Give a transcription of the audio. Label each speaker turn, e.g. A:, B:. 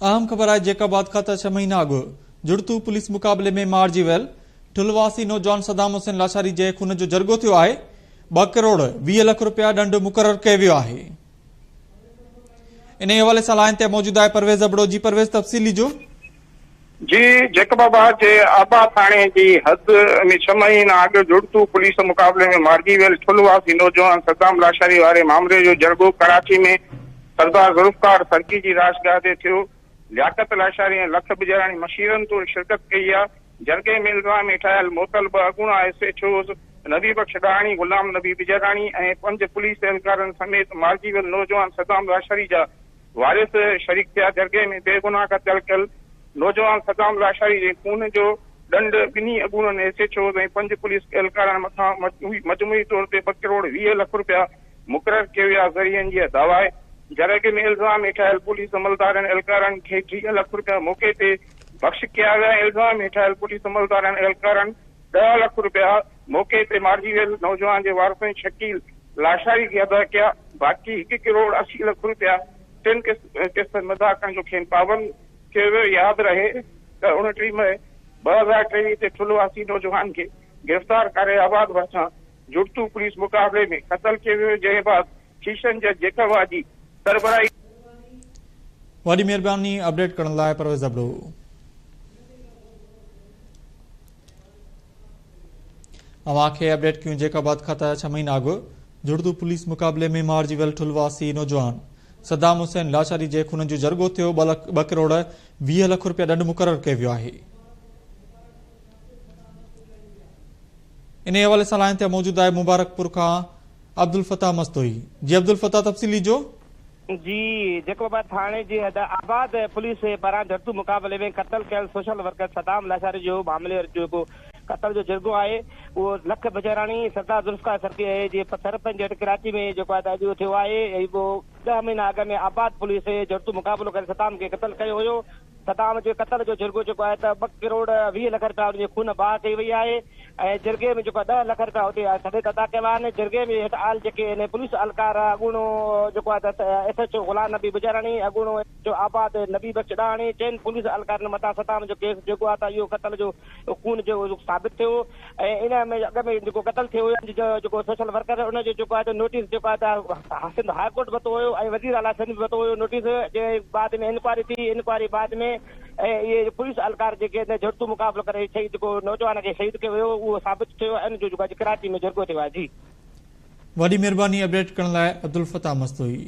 A: اهم خبر آهي جيڪب آباد کان ته ڇهه مهينا اڳ جڙتو پوليس مقابلي ۾ مارجي ويل ٺل واسي نوجوان صدام حسين لاشاري جي خون جو جرڳو ٿيو آهي ٻه ڪروڙ 20 لک روپيا ڏنڊ مقرر ڪيو ويو آهي انهي حوالي سان لائين تي موجود آهي پرويز ابڙو جي پرويز تفصيل ڏجو.
B: جي جيڪب آباد جي آبا ٿاڻي جي حد ۾ ڇهه مهينا اڳ جڙتو پوليس مقابلي ۾ مارجي ويل ٺل واسي نوجوان صدام لاشاري واري مامري جو جرڳو ڪراچي ۾ سردار ذوالفقار سرڪي جي رهائشگاهه تي ٿيو. لياقت لاشاري ۽ لک بجراڻي مشيرن طور شرڪت ڪئي آ. جرڳي ۾ الزام هيٺ آيل معطل ٻه اڳوڻا S H Os Nabi Bakhsh Dahani, Ghulam Nabi Bijarani ۽ پنج پوليس اهلڪارن سميت مارجي ويل نوجوان صدام لاشاري جا وارث شريڪ ٿيا. جرڳي ۾ بيگناهه قتل ڪيل نوجوان صدام لاشاري جي خون جو ڏنڊ ٻنهي اڳوڻن ايس ايڇ اوز ۽ پنج پوليس اهلڪارن مٿان مجموعي طور تي ٻه ڪروڙ 20 لک رپيا مقرر ڪيو ويا. ذريعن جي دعويٰ آهي جرڳي ۾ الزام هيٺ آيل پوليس عملدارن اهلڪارن کي 30 لک رپيا موقعي تي بخش ڪيا ويا ۽ الزام هيٺ آيل پوليس عملدارن اهلڪارن 10 لک رپيا موقعي تي مارجي ويل نوجوان جي وارثن شڪيل لاشاري کي ادا ڪيا، باقي هڪ ڪروڙ 80 لک رپيا ٽن قسطن ۾ ادا ڪرڻ جو کين پابند ڪيو ويو. ياد رهي ته 29 مئي 2023 تي ٺل واسي نوجوان کي گرفتار ڪري آباد ڀرسان جڙتو پوليس مقابلي ۾ قتل ڪيو ويو، جنهن بعد سيشن جج جيڪب آجي سربراهي.
A: وڏي مهرباني اپڊيٽ ڪرڻ لاء پرويز ابڙو. اوهان کي اپڊيٽ ڪيون جيڪب آباد کان ته ڇهه مهينا اڳ جڙتو پوليس مقابلي ۾ مارجي ويل ٺل واسي نوجوان صدام حسين لاشاري جي خون جو جرڳو ٿيو ٻه ڪروڙ 20 لک روپيا ڏنڊ مقرر ڪيو ويو آهي. انهي حوالي سان لائين تي موجود آهي مبارڪپور کان عبدالفتاح مستوئي جي عبدالفتاح تفصيل ڏجو.
C: جي جيڪب آباد ٿاڻي جي حد آباد پوليس پاران جڙتو مقابلي ۾ قتل ڪيل سوشل ورڪر صدام لاشاري جو معاملي جو جيڪو قتل جو جرڳو آهي اهو لک بجاراڻي سردار ذوالفقار سرڪي جي سرپنچ هيٺ ڪراچي ۾ جيڪو آهي ته اڄ ٿيو آهي ۽ اهو ڏهه مهينا اڳ ۾ آباد پوليس جڙتو مقابلو ڪري صدام کي قتل ڪيو هيو صدام جي قتل جو جرڳو جيڪو آهي ته ٻه ڪروڙ 20 لک رپيا ان جي خون باهه ڪئي وئي آهي ۽ جرڳي ۾ جيڪو آهي ڏهه لک رپيا اتي سڏي ته ادا ڪيا ويا آهن جرڳي ۾ هيٺ آيل جيڪي ان پوليس اهلڪار اڳوڻو جيڪو آهي ته S H O Ghulam Nabi Bijarani اڳوڻو ايس ايڇ او آباد نبي بخش ڏاهاڻي چئن پوليس اهلڪارن مٿان صدام جو ڪيس جيڪو آهي ته اهو قتل جو خون جو ثابت ٿيو ۽ ان ۾ اڳ ۾ جيڪو قتل ٿيو هيو جيڪو سوشل ورڪر ان جو جيڪو آهي ته نوٽيس جيڪو آهي ته سنڌ هاء ڪورٽ ورتو هيو ۽ وزير اعليٰ سنڌ به ورتو هيو نوٽيس جنهن بعد ۾ انڪوائري ٿي انڪوائري بعد ۾ اهي پوليس اهلڪار جيڪي ان جڙتو مقابلو ڪري شهيد جيڪو نوجوان کي شهيد ڪيو ويو اهو ثابت ٿيو ۽ ان جو جيڪو اڄ ڪراچي ۾ جرڳو ٿيو آهي جي.
A: وڏي مھرباني اپڊيٽ ڪرڻ لاء عبدالفتاح مستوئي.